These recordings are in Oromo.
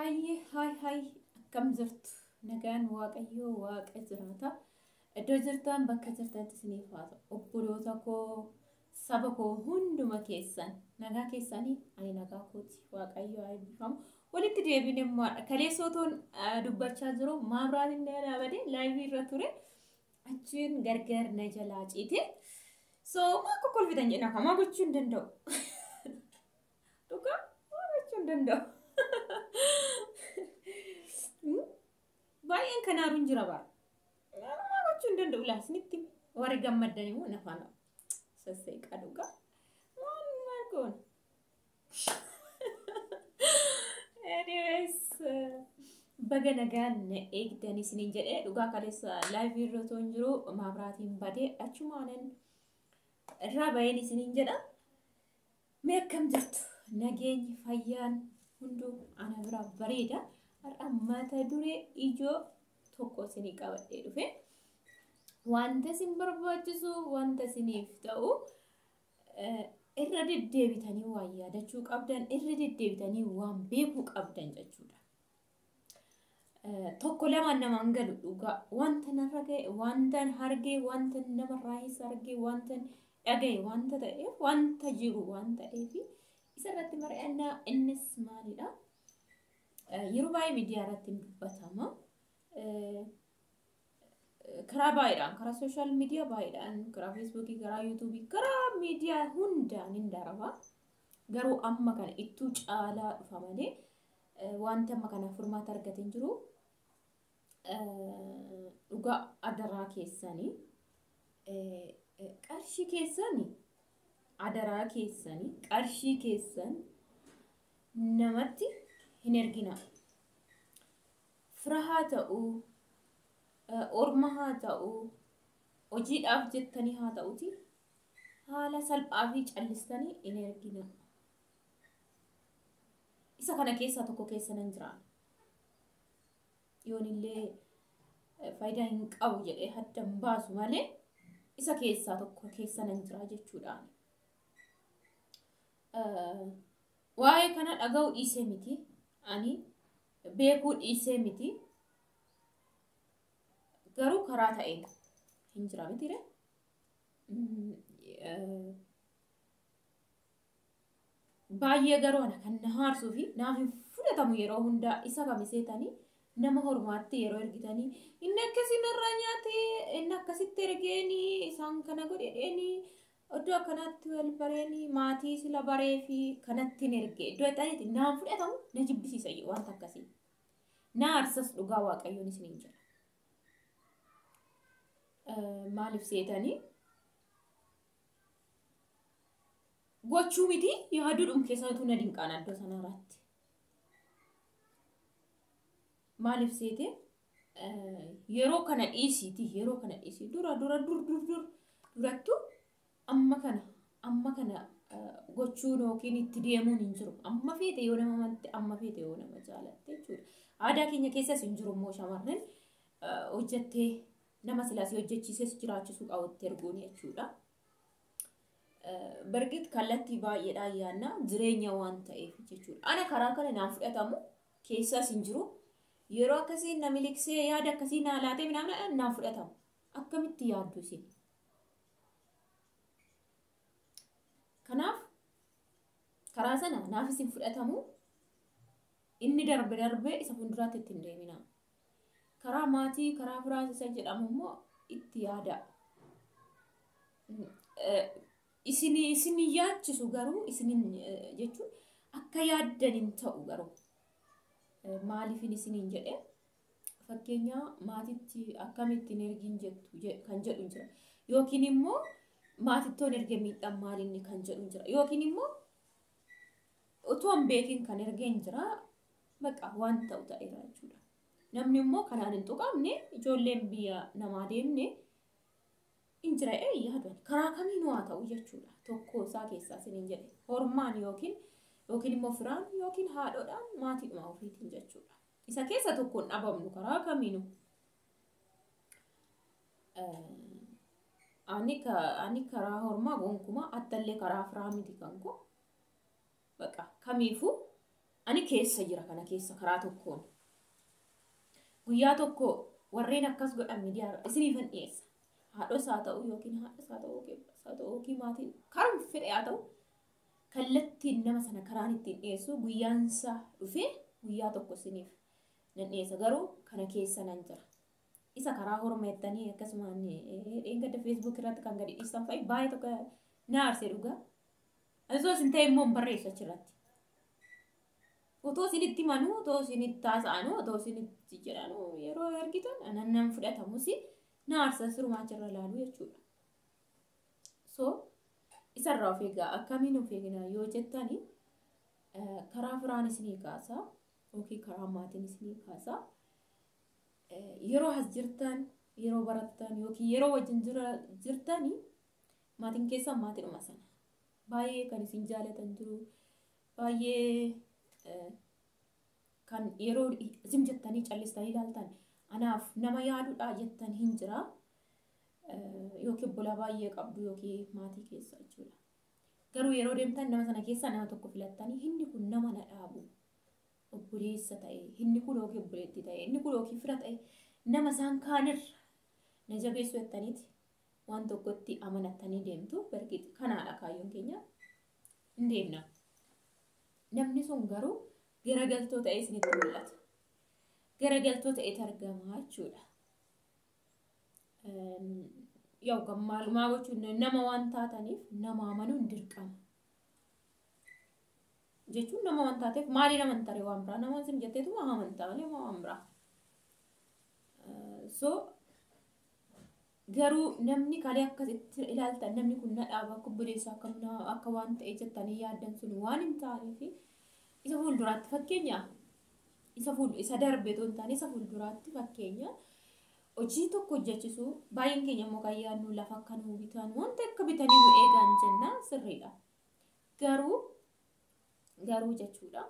Hayyee haay haay, akkam jirtu? Nagaan Waaqayyoo Waaqa jiraata. Iddoo jirtan bakka jirtanitti isiniif haa ta'u. Obboloota koo, saba koo hunduma keessan nagaa keessanii, ani nagaa kooti. Waaqayyo haa eebbifamu. Walitti deebine immoo kaleessa otoon dubbachaa jiru maabiraatiin na dhaabate, live irra ture. Achiin gargar na jalaa ciite. So maa kokkolfitan jedha, kamaa gochuu hin danda'u. Dhugaa maa gochuu hin danda'u. Baay'een kanaaruun jira bara. Maa gochuu hin danda'u laa isinitti warri gammaddan immoo nafaan sasseeqaa dhugaa. Waan maal goona. Anyways, baga nagaan na eegdan isiniin jedhee. Dhugaa kaleessa live irra otoo hin jiru maabiraatiin badee achumaanan irraa baheen isiniin jedha. Mee akkam jirtu? Nageenyi fayyaan hunduu ana bira bareeda. Har'a mata duree ijoo tokko isinii qabadhee dhufe. Wanta isin barbaachisu, wanta isiniif ta'u, irra deddeebitanii waan yaadachuu qabdan, irra deddeebitanii waan beekuu qabdan jechuudha. Tokko lamaan namaan galu dhugaa. Wanta narra ga'e, wanta argee, wanta namarraayis argee, wanta dhaga'e wanta ta'eef, wanta jiru waan ta'eef isarratti mari'annaa. Innis maalidha? Yeroo baay'ee miidiyaa irratti hin dubbatama. Karaa baay'eedhaan, karaa social media baay'eedhaan, karaa Feesbuukii, karaa Yuutuubii, karaa miidiyaa hundaan hin daraba. Garuu amma kana ittuu caalaa dhufa malee wanti amma kana furmaata argate hin jiru. Dhugaa adaraa keessanii, qarshii keessanii, adaraa keessanii, qarshii keessan namatti hin ergina. Fira haa ta'uu, orma haa ta'uu, hojiidhaaf jettanii haa ta'uti, haala salphaa fi callistanii hin ergina. Isa kana keessaa tokko keessa nan jiraan. Yoon illee faayidaa hin qabu jedhee hadda hin baasu malee isa keessaa tokko keessa nan jira jechuudhaan. Waa'ee kana dhaga'uu dhiisee miti. Ani beekuu dhiisee miti. Garuu karaa ta'een hin jira miti ree. Baay'ee garuu ana kan na haarsuu fi naaf hin fudhatamu yeroo hundaa isa kamiseetanii nama hormaatti yeroo ergitanii, inni akkasii narraa nyaate, inni akkasitti ergeeni, isaan kana godhedheeni, iddoo akkanaatti wal bareeni, maatii sila baree fi kanatti hin erge iddoo itti naan fudhatamu, na jibbisiisa wanta akkasii. Na aarsas dhugaa Waaqayyoon isiniin jira. Maaliif seetanii, gochuu miti yaaduudhum keessattuu na dinqaan iddoo sanarratti. Maaliif seete, yeroo kana dhiisiiti, yeroo kana dhiisii, dura dura dur dur dur durattu amma kana gochuun yookiin itti deemuun hin jiru. Amma feete yoo nama amante, amma feete yoo nama jaalatte jechuudha. Aadaa keenya keessas hin jiru immoo shamarran hojjettee nama silaasii hojjechiises jiraachisuu qabutti erguun jechuudha. Bargit kallattii baay'eedhaan yaadna jireenya waan ta'eef jechuudha. Ana karaa kana naan fudhatamu keessas hin jiru. Yeroo akkasii na miliksee yaada akkasii naa laatee minaan naan fudhatamu. Akkamitti yaaddu isin? Kanaaf karaa sana naaf isin fudhatamu, inni darbe darbee isa fuulduraatti ittiin deemina. Karaa maatii, karaa firaas isa jedhamu immoo itti yaada. Isin yaachisu garuu isinin jechuun akka yaaddan hin ta'u garuu. Maaliifin isiniin jedhe, fakkeenya maatitti akkamittiin ergiin jettu kan jedhu jira. Yookiin immoo maatittoon erge miidhaan maalinni kan jedhu jira. Yookiin immoo otoo hin beekin kan ergeen jira. Bakka waan ta'u ta'eera jechuudha. Namni immoo kanaan hin tuqamne, ijoolleen biyya namaa deemne hin jira yaadan karaa kamiinuu haa ta'u jechuudha. Tokko isaa keessaa isiniin jedhe, hormaan yookiin immoo firaan yookiin haadhoodhaan, maatiidhuma ofiitiin jechuudha. Isa keessa tokkoon dhabamnu karaa kamiinuu. Ani karaa hormaa gonkumaa attallee karaa firaa miti kan koo. Bakka kamiifuu Ani keessa jira kana keessa karaa tokkoon. Guyyaa tokko warreen akkas godhan miidiyaa isiniifan dhiyeessa. Haadhos haa ta'u yookiin haadhas haa ta'u yookiin abbaas haa ta'u yookiin maatiin karuma fedhe haa ta'u kallattiin nama sana karaan ittiin dhiyeessu guyyaansaa dhufee guyyaa tokko isiniif nan dhiyeessa. Garuu kana keessa nan jira. Isa karaa hormeettanii akkasumaan dheengadda Facebook irratti kan gadi dhiistan fa'i baay'ee tokko na aarsee dhugaa. Osoo isin ta'e immoo hin barreessu achirratti. Otoo isinitti himanuu, otoo isinitti haasa'anuu, otoo isinitti jedhanuu yeroo argitan anan nan fudhatamus na aarsa sirumaa achirra ilaalu jechuudha. So isarraa of eegaa. Akkamiin of eegnaa yoo jettani, karaa firaan isinii kaasa yookiin karaa maatiin isinii kaasa. Yeroo as jirtan, yeroo barattan yookiin yeroo wajjin jirtani maatiin keessan maatiidhuma sana. Baay'ee kan isin jaalatan jiru. Baay'ee kan yeroo isin jettanii callistanii ilaaltan anaaf nama yaaduudha jettan hin jira. Yookiin obbolaa baay'ee qabdu yookiin maatii keessa jechuudha. Garuu yeroo deemtan nama sana keessaa nama tokko filattanii, inni kun nama na dhaabu, obboleessa ta'e, inni kun yookiin obboleettii ta'e, inni kun yookiin fira ta'e, nama isaan kaanirra na jabeessu jettaniiti waan tokkotti amanattanii deemtu. Bargeeti kanaadha kaayyoon keenya, hin deemna. Namni sun garuu garagaltoo ta'ee isinitti mul'ata. Garagaltoo ta'etu argama jechuudha. Yaa'u kan maalumaa gochuun nama waan taataniif nama amanuun dirqama. Jechuun nama waan taateef maaliin amantare waan biraa nama isin jetteetuma amantaa malee waan biraa. So garuu namni kalee akkasitti ilaaltan, namni kun na dhaaba, akka obboleessaa akka waan ta'e jettanii yaaddan sun waan hin taaneef isa fuulduraatti, fakkeenya isa fuul isa darbe otoo hin taane isa fuulduraatti, fakkeenya hojii tokko hojjechisu, baay'een keenya immoo kan yaadnu lafa akka nuu bitan, wanta akka bitanii nu eegan jenna, sirriidha. Garuu jechuudha,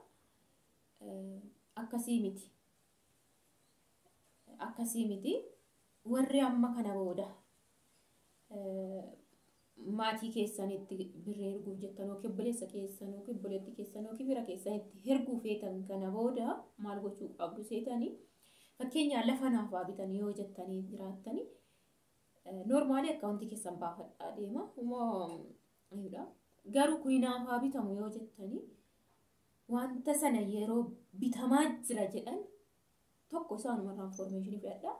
akkasii miti. Akkasii miti. Warri amma kana booda maatii keessanitti birrii erguuf jettan yookiin obboleessa keessan yookiin obboleettii keessan yookiin fira keessanitti erguu feetan, kana booda maal gochuu qabdu seetanii? Fakkeenyaaf lafa naaf haa bitanii yoo jettanii jiraattanii, normally akkaawuntii keessan baafadhaa deema. Garuu kun naaf haa bitamu yoo jettanii, wanta sana yeroo bitamaa jira jedhan tokko isaanumarraa information fudhadhaa.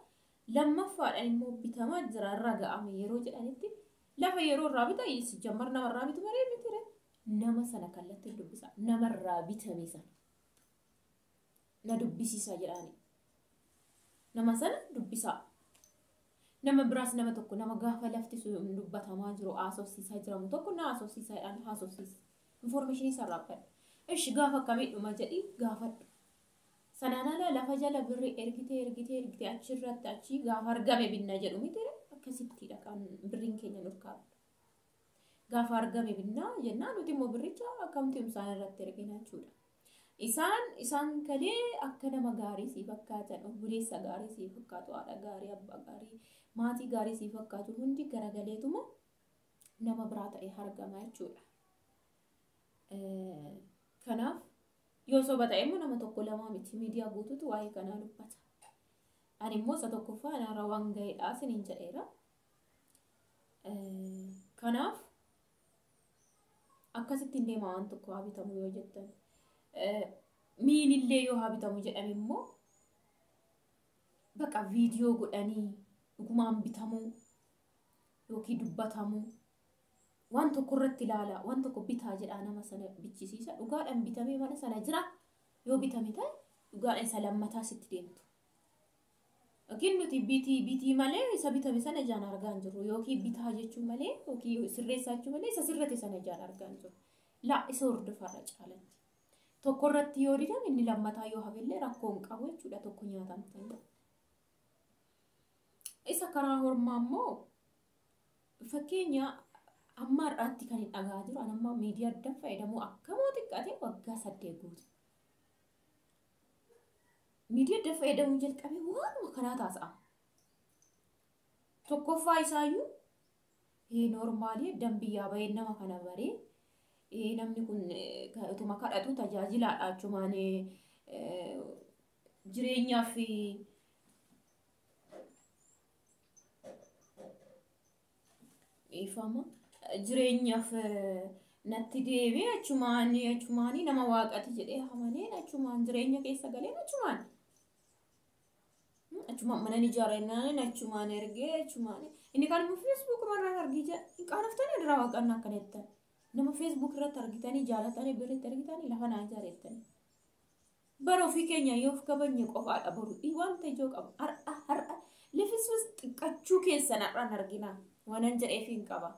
Lammaffaadhaan immoo bitamaa jira irra ga'ame yeroo jedhanitti, lafa yeroo irraa bitan jammar namarraa bitu maree mitire, nama sana kallattiin dubbisa, namarraa bitame sana na dubbisiisa jedhaani. Nama sana dubbisaa. Nama biraas nama tokko, nama gaafa lafti sun dubbatamaa jiru haasofsiisaa jiramu tokko na haasofsiisaa jedhaan haasofsiisa. Information isarraa fudhadha. Ishi gaafa akkamii dhuma jedhi gaafadhu. Sanaan ala lafa jala birrii ergitee ergitee ergitee achirratti achii gaafa argame binna jedhu miti, akkasittidha kan birriin keenya nurkaa. Gaafa argame binnaa jennaan nuti immoo birricha akkaawuntii isaan irratti ergina jechuudha. Isaan kalee akka nama gaarii sii fakkaatan, obboleessa gaarii sii fakkaatu, haadha gaarii, abbaa gaarii, maatii gaarii sii fakkaatu hundi garagaleetuma nama biraa ta'e argama jechuudha. Kanaaf yoo soba ta'e immoo nama tokko lamaa miti, miidiyaa guutuutu waa'ee kanaa dubbata. Ani immoo isa tokkoffaa anaarra waan ga'eedha isiniin jedheera. Kanaaf akkasittiin deema waan tokko haa bitamu yoo jettan. Miinillee yoo haa bitamu jedhame immoo baqa viidiyoo godhanii dhugumaan bitamuu yookiin dubbatamuu waan tokko irratti ilaala, waan tokko bitaa jedhaa nama sana bichisiisa, dhugaadhaan bitamee mana sana jira yoo bitame ta'e, dhugaadhaan isa lammataa sitti deemtu. Yookiin nuti bitii bitii malee isa bitame sana ijaan argaa hin jirru, yookiin bitaa jechuu malee yookiin sirreessaa jechuu malee isa sirrate sana ijaan argaa hin jirru. Laa, isa hordofarra caalatti. Tokko irratti yoo didan inni lammataa yoo hafellee rakkoo hin qabu jechuudha, tokko nyaatamtanii. Isa karaa hormaa immoo fakkeenya amma har'aatti kan hin dhagaa jiru, an amma miidiyaa adda fayyadamuu akkamoo xiqqaate waggaa 8 guutu. Miidiyaa adda fayyadamuu jalqabee waanuma kanaa taasi'a. Tokkoffaa isaayyuu normally biyyaa bahee nama kana baree Namni kun utuma kadhatu tajaajilaadha achumaan jireenyaaf dhiifama jireenyaaf natti deebi'e achumaan achumaan nama waaqati jedhee amaneen achumaan jireenya keessa galeen achumaan achumaan mana ijaarannaan achumaan ergee achumaan inni kan immoo feesbuuk irraa argee jira qaanoftanii dura waaqanna akkana jettan nama feesbuuk irratti argitanii jaalatanii birritti argitanii lafa naa ijaarettanii. Bara ofii keenya yoo of kabajne qofaadha boru wanta ijoo qaba har'a har'a lifisfis xiqqachuu keessan har'aan argina waanan jedheef hin qaba.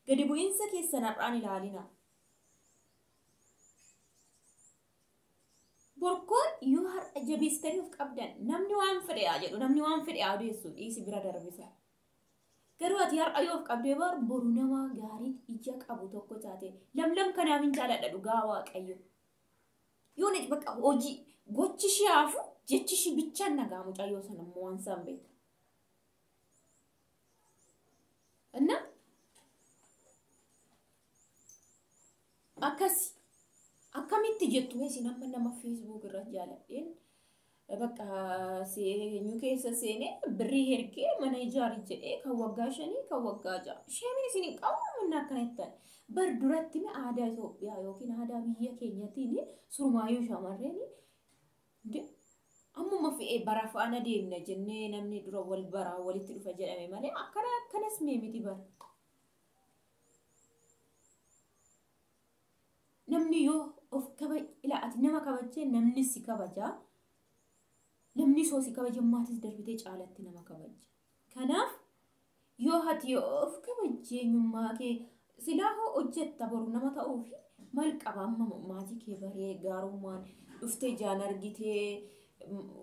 Gadi bu'iinsa keessan har'aan ilaalina. Borkoon yoo har'a jabeessitanii of qabdan namni waan fedhe haa jedhu namni waan fedhe haa odeessu dhiisi bira darbisa. Garuu ati har'a yoo of qabdee bar boru nama gaarii ija qabu tokko taate lamlam kanaaf hin jaaladha dhugaa waaqayyo. Yoo ni bakka hojii gochi ishee hafu jechi ishee bichaan nagaa mucayyoo sana immoo waan isaan beeku. እና akkas akkamitti jettu isin amma nama feesbuuk irra jaaladheen bakka eenyu keessa seenee birrii ergee mana ijaari jedhee kan waggaa 5 kan waggaa 6 sheemin isin hin qabu mana akkana jettan bar duratti aadaa Itoophiyaa yookiin aadaa biyya keenyatiin surmaayyuu shamarreen ammuma fe'ee bara faana deemna jennee namni dura wal baraa walitti dhufa jedhame malee akkana akkanas mee miti bara. Namni yoo of kabaj ilaa ati nama kabajjee namni si kabajaa namni soo si kabaje maatis darbitee caalatti nama kabaja. Kanaaf yoo ati of kabajjee eenyummaa kee silaa hoo hojjetta boru nama ta'uufi maal qaba amma maatii kee baree gaarummaan dhuftee jaan argitee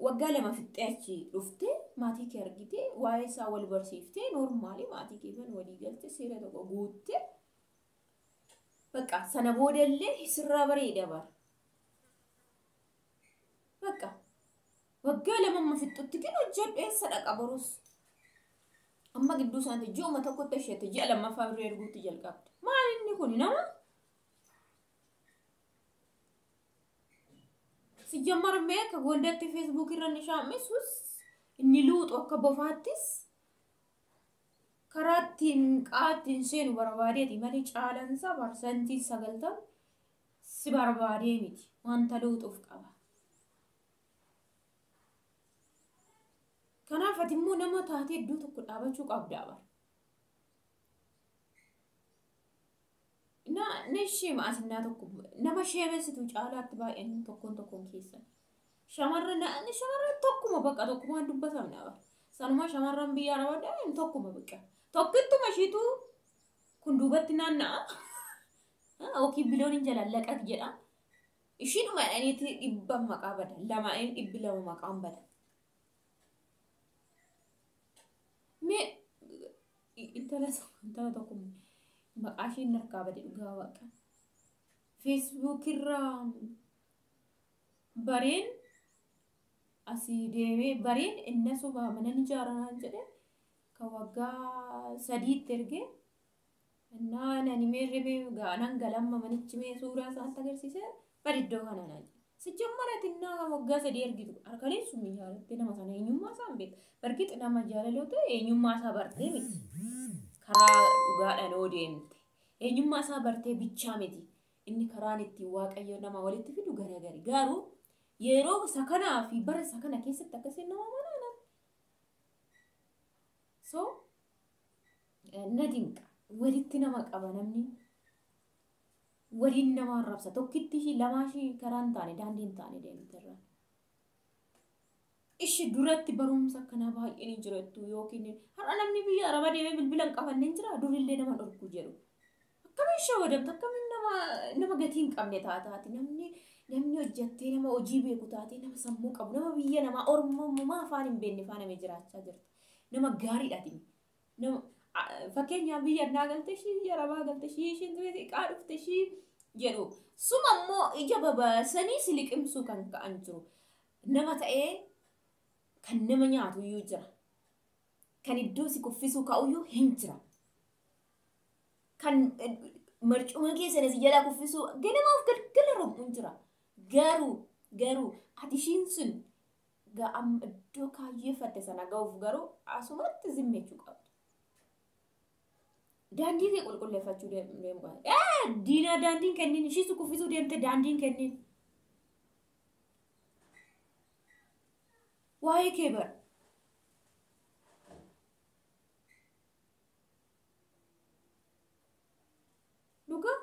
waggaa 2 fixxee achi dhuftee maatii kee argitee waa'ee isaa wal barsiiftee noormaali maatii kee fan walii galtee seera tokko guuttee bakka sana boodallee sirraa bareeda bara. Bakka waggaa 2 amma fixxutti kan hojjedhu eessa dhaqa borus. Amma gidduu isaaniitti ji'uma tokkotti isheetti ji'a 2ffaa birrii erguutti jalqabde. Maal inni kun nama? Sijjammar mee akka gondatti feesbuuk irra ni shaammisus inni luuxu akka bofaattis karaa ittiin qaattiin seenu barbaadeeti malee caalansaa 90% si barbaadee miti wanta luuxuuf qaba. Kanaaf ati immoo nama taatee iddoo tokko dhaabachuu qabda bara. Na ishee asinnaa tokko nama sheemessitu caalaatti baay'een tokkoon tokkoon keessan. Shamarran tokkuma bakka tokkumaan dubbatamna bara. Sanuma shamarran biyya arabaa tokkuma bakka. Tokkittuma ishiitu kun duubatti naanna'a. Yookiin biloon hin jalallaqat jedha. Ishiinuma jedhaniiti 100 maqaa bada. 2 maqaan bada. Mee intala tokko maqaa isheen harkaa bade dhugaa waaqa. Feesbuuk irraa bareen asii deemee bareen innasuma mana ijaaranaa jedhe kan waggaa 3tti ergee innaan ani meerree gaanan galamma manichi mee suuraa isaatti agarsiise bari iddoo kana naan jedhe. Sijjammaratti innaa kan waggaa 3 ergitu harkalee sun jaalattee nama sana eenyummaa isaa hin beektu. Barkiixi nama jaalaloo ta'e eenyummaa isaa bartee miti. Karaa dhugaadhaan yoo deemte eenyummaa isaa bartee bichaa miti. Inni karaan ittiin waaqayyo nama walitti fidu garagari. Garuu yeroo isa kanaa fi bara isa kana keessatti akkasiin nama manaanan. So na dinqa walitti nama qaba namni waliin nama arrabsa tokkitti ishii lamaa ishii karaa hin taane daandii hin taane deemte irra. Ishi duratti barumsa akkanaa baay'een hin jirattu yookiin har'a namni biyya arabaa deemee bilbila hin qabanne hin jira durillee nama dhorku jedhu. Akkamiin shawadamta akkamiin nama gatii hin qabne taataati namni hojjettee nama hojii beeku taatee nama sammuu qabu nama biyya namaa ormummaa afaan hin beekne faana jiraachaa jirti. Nama gaariidha. Nama fakkeenyaaf biyya annaa galte ishii biyya arabaa galte ishii ishiin xiqqaa dhufte ishii jedhu. Suma immoo ija babaasanii si liqimsuu kan ka'an jiru. Nama ta'ee kan nama nyaatu iyyuu jira. Kan iddoo si kuffisuu ka'u iyyuu hin jira. Kan Marcuma keessan si jalaa kuffisuu ganamaaf galgala rom'uun jira. Garuu ati ishiin sun iddoo kaayyeeffatte sana ga'uuf garuu asumatti zimmechuu qabdu. Daandii kee qulqulleeffachuu deemu qabda. Diinaa daandiin kennin ishii si kuffisuu deemte daandiin kennin. Waa'ee kee bara. Dhugaa?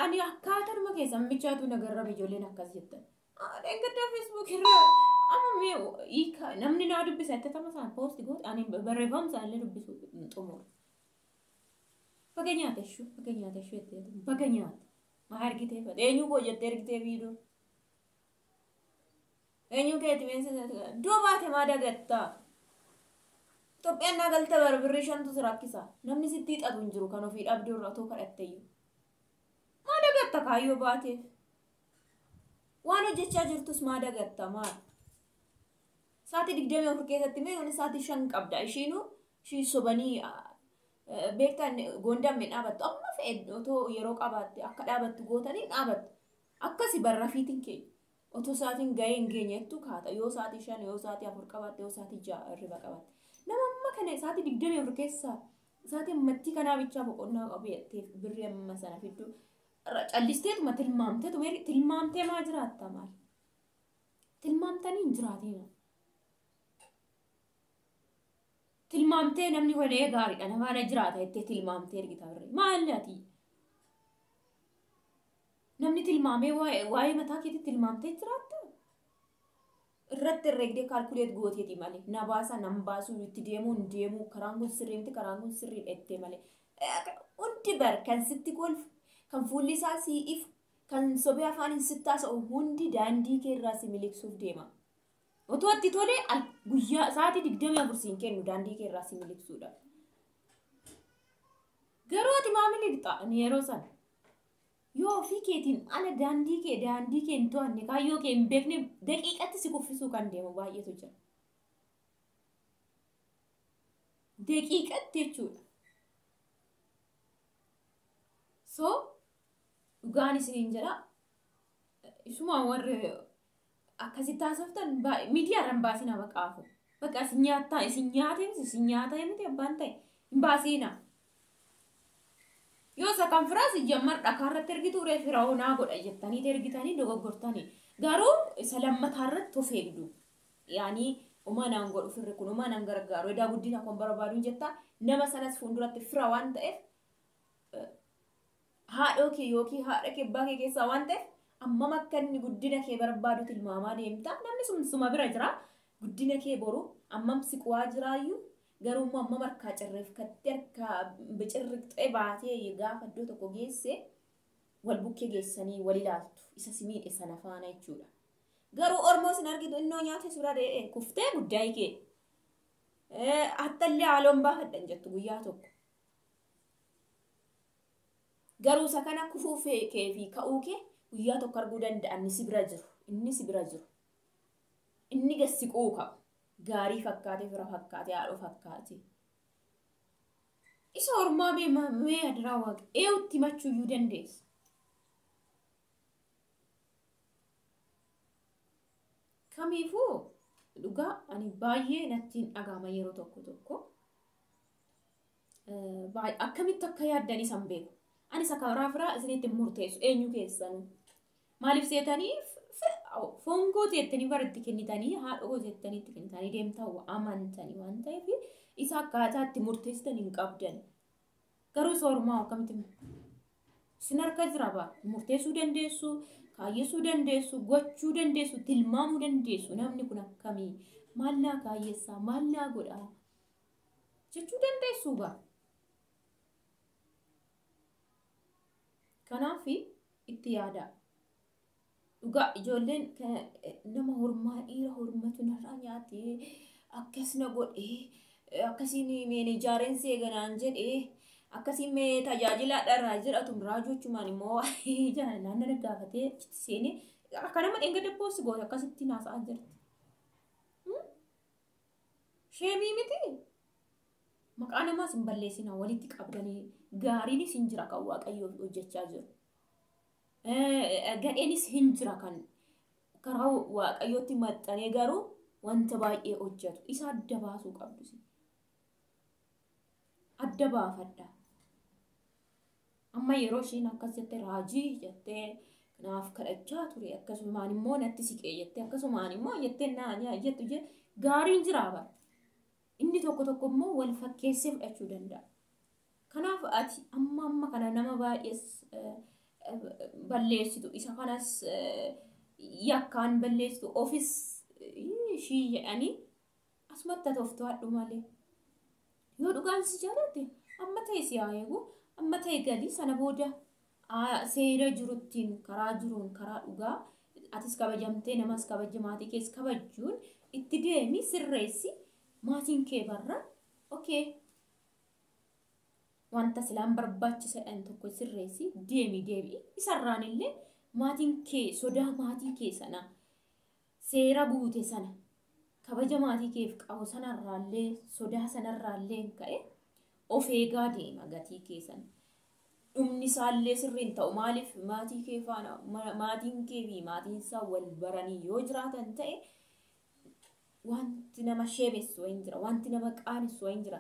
Ani akkaataadhuma keessan michaatu nagarrame ijoolleen akkas jettan. Dheengaddaa Facebook irraa amma mee hiika namni naa dubbisa itti tama isaan poosti goote ani barreeffama isaan illee dubbisu xumura. Baga nyaate ishuu baga nyaate ishuu jettee baga nyaate. Maa argitee fadhe eenyu koo jettee ergitee viidiyoo. Eenyu keeti meeshaa iddoo baate maa dagattaa? Itoophiyaan naa galta bara birrii 5tu si rakkisa. Namni sitti hixatu hin jiru kan ofii dhabdee irra otoo kadhatteyyuu. Maa dagatta kaayyoo baateef? Waan hojjechaa jirtus maa dagatta maal? Sa'aatii 24 keessatti mee yoon sa'aatii 5 qabda. Ishiinuu ishii sobanii beektaan gondaan mee dhaabattu amma fe'e otoo yeroo qabaatte akka dhaabattu gootanii dhaabattu. Akkasi barrafiitiin keenya. Otoo sa'aatiin gahee hin geenyettu kaata. Yoo sa'aatii 5 yoo sa'aatii 4 qabaatte yoo sa'aatii 6 hirriba qabaatte. Nama amma kana sa'aatii 24 keessaa sa'aatii ammattii kanaa bichaa boqonnaa qabu jettee birrii amma sana fidduu callisteetuma tilmaamteetuma tilmaamtee maa jiraatta maal? Tilmaamtanii hin jiraatina. Tilmaamtee namni kun gaariidha nama na jiraata jettee tilmaamtee ergita birrii. Maal ati? Namni tilmaamee waa'ee mataa keetii tilmaamtee jiraatta? Irratti herreegdee calculate gooteeti malee na baasa nan baasuu itti deemuu hin deemuu karaan kun sirrii miti karaan kun sirriidha jettee malee. Hundi bar kan sitti kolfu kan fuulli isaa sii ifu kan sobee afaaniin sitti haasa'u hundi daandii kee irraa si miliqsuuf deema. Otoo itti tolee guyyaa sa'aatii 24 siin kennu daandii kee irraa si miliqsuudha. Garuu ati maa miliqxa yeroo sana? Yoo ofii keetiin ala daandii kee hin to'anne kaayyoo kee hin beekne daqiiqatti si kuffisuu kan deemu baay'eetu jira. Daqiiqatti jechuudha. So dhugaan isiniin jedha isuma warri akkasitti haasoftan miidiyaa irra hin baasinaa baqaafu. Bakka isin nyaattaa isin nyaatee miti isin nyaatee miti abbaan ta'e hin baasinaa. Yoo isa kan firaas jammar dhakaa irratti ergitu ree firaa'oonaa godha jettanii ergitanii dogoggortanii. Garuu isa lammataa irratti of eegdu. Yaanii umaa naan godhu firri kun umaa naan gargaaru edaa guddina kun barbaadu jetta nama sanas fuulduratti fira waan ta'eef haadhoo kee yookiin haadha kee abbaa kee keessaa waan ta'eef ammam akka inni guddina kee barbaadu tilmaamaa deemta. Namni sun suma bira jira. Guddina kee boru ammam siquwaa jiraayyuu garuu immoo ammam harkaa cirreeffattee harkaa bicirriqxee baatee gaafa iddoo tokko geesse wal bukkee geessanii wal ilaaltu isa si miidhe sana faana jechuudha. Garuu Oromoo sin argitu innoo nyaate suuraa dee'ee kuftee guddaa kee. Hattallee haaloon baafadhan jettu guyyaa tokko. Garuu isa kana kufuu kee fi ka'uu kee guyyaa tokko arguu danda'a inni si bira jiru. Inni si bira jiru. Inni gassi quuqa. Gaarii fakkaatee fira fakkaatee haadhoo fakkaatee. Isa ormaa mee adiraa waaqa eewutti himachuu iyyuu dandeessa. Kamiifuu dhugaa ani baay'ee natti hin dhagahama yeroo tokko tokko. Akkamitti akka yaaddan isan beeku. Ani isa karaa firaa isinitti murteessu eenyu keessanuu. Maaliif seetanii foon koo jettanii bara itti kennitanii haadha koo jettanii itti kennitanii deemtan amantanii waan ta'eef isa akkaataa itti murteessitan hin qabdan. Garuu isa ormaa akkamitti isin harka jira baa murteessuu dandeessu, kaayyessuu dandeessu, gochuu dandeessu, tilmaamuu dandeessu namni kun akkamii maal naa kaayyeessaa maal naa godhaa jechuu dandeessu baa. Kanaaf itti yaadaa. Dhugaa ijoolleen nama hormaa dhiira hormatu narraa nyaatee akkas na godhee akkasiin meenejaareen seeganaan jedhee akkasiin mee tajaajila dharraa jedhatu raajochumaan immoo jaalalaan na gaafatee achitti seenee akka nama dheengadda poostii goote akkasitti naasa'aa jirti. Sheemii miti. Maqaa namaas hin balleessinaa walitti qabdanii gaariinis hin jira kan Waaqayyoof hojjechaa jiru. Gadheenis hin jira kan karaa Waaqayyootti maxxanee garuu wanta baay'ee hojjetu. Isa adda baasuu qabdu. Adda baafadha. Amma yeroo ishiin akkas jette raajii jettee naaf kadhachaa ture akkasumaan immoo natti siqee jettee akkasumaan immoo jettee naa jettu gaariin jira bara. Inni tokko tokko immoo wal fakkeessee fudhachuu danda'a. Kanaaf ati amma kana nama baay'ees balleessitu isa kanas yakkaan balleessitu ofis ishii jedhanii asumatti ati of to'adhu malee. Yoo dhugaan si jaalate amma ta'e si haa eegu amma ta'e galii sana booda seera jiruttiin karaa jiruun karaa dhugaa atis kabajamtee namas kabaja maatii kees kabajuun itti deemi sirreessi maatiin kee barra okay wanta silaan barbaachisaadhaan tokko sirreessi deemi deebi'i isarraan illee maatiin kee sodaa maatii kee sana seera guute sana kabaja maatii keef qabu sanarraallee sodaa sanarraallee ka'e of eegaa deema gatii kee sana. Dhumni isaallee sirriin ta'u maaliif maatii kee faana maatiin kee fi maatiin isaa wal baranii yoo jiraatan ta'e wanti nama sheemessu wayin jira wanti nama qaanessu wayin jira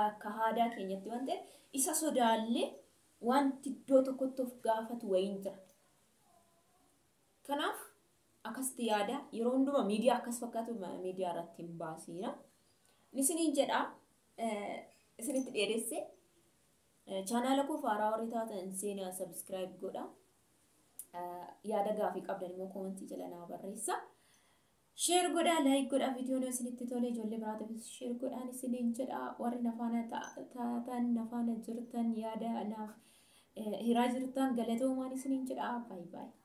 akka aadaa keenyatti waan ta'eef isa sodaallee wanti iddoo tokkotti of gaafatu wayin jira. Kanaaf akkasitti yaada yeroo hundumaa miidiyaa akkas fakkaatu miidiyaa irratti hin baasiina. Isiniin jedha isinitti dheeresse chaanaala koo faaraa warri taatan seenaa subscribe godha. Yaada gaafii qabdan immoo koomentii jala naa barreessa. Share godhaa, like godhaa viidiyoon isinitti tole ijoollee biraatiifis share godhaan isiniin jedha. Warri na faana taatan na faana jirtan yaada naaf hiraa jirtan galatoomaan isiniin jedha. Baay'ee baay'ee.